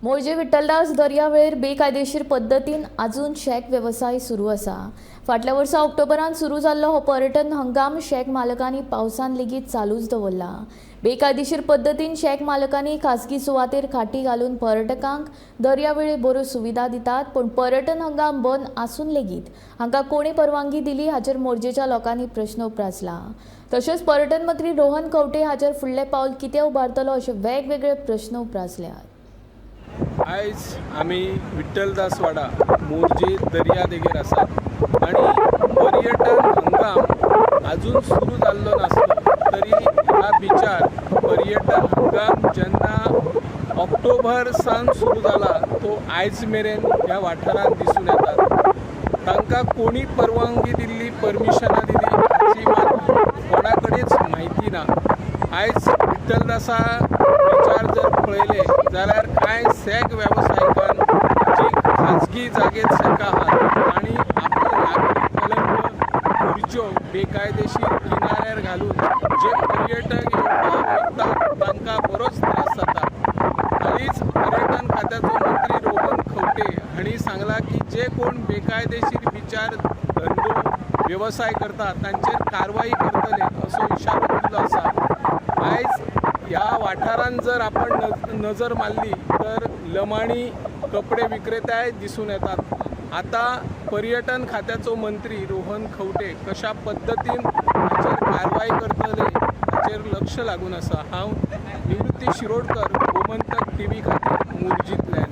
मोरजे विठ्ठलदास दर्यावेळेर बेकायदेशीर पद्दतीन अजून शॅक वेवसाय सुरू आसा. फाटल्या वर्सा ऑक्टोबरान सुरू जाल्लो हो पर्यटन हंगाम शॅक मालकांनी पावसान लेगीत चालूच दवरला. बेकायदेशीर पद्दतीन शॅक मालकांनी खासगी सुवातेर खाटी घालून पर्यटकांक दर्यावेळेर बऱ्यो सुविधा दितात, पूण पर्यटन हंगाम बंद आसून लेगीत हांकां कोणी परवानगी दिली हाचेर मोरजेच्या लोकांनी प्रश्न उप्रासला. तशेंच पर्यटन मंत्री रोहन खंवटे हाचेर फुडलें पावल कितें उबारतलो अशे वेगवेगळे प्रश्न उप्रासल्यात. आयज आमी विठ्ठलदास वाडा मोरजे दर्यादेगेर आसात आनी पर्यटन हंगाम अजून सुरू जाल्लो नासलो तरी ह्या बिचार पर्यटन हंगाम जेन्ना ऑक्टोबर सावन सुरू जाला तो आयज मेरेन ह्या वाठारांत दिसून येतात. तांकां कोणी परवानगी दिल्ली, परमिशनां दिली हाची मात कोणा कडेच म्हायती ना. आयज विठ्ठलदासा बिचार जर पळयलें जाल्यार कांय सॅक वेवसायिकान जी खाजगी जागेत सॅकां आहात आनी आपले लाकडी पलंग, खुर्च्यो बेकायदेशीर किनाऱ्यार घालून जे पर्यटक येवपाक वयतात तांकां बरोच त्रास जाता. हालींच पर्यटन खात्याचो मंत्री रोहन खंवटे हांणी सांगलां की जे कोण बेकायदेशीर बिचार धंदो वेवसाय करता तांचेर कारवाई करतले असो इशारो दिल्लो आसा. आयज ह्या वाठारांत जर आपण नजर मारली तर लमाणी कपडे विक्रेताय दिसून येतात. आतां पर्यटन खात्याचो मंत्री रोहन खंवटे कशा पद्दतीन हाचेर कारवाई करतले हाचेर लक्ष लागून आसा. हांव निवृत्ती शिरोडकर, गोमंतक टीव्ही खातीर मोरजींतल्यान.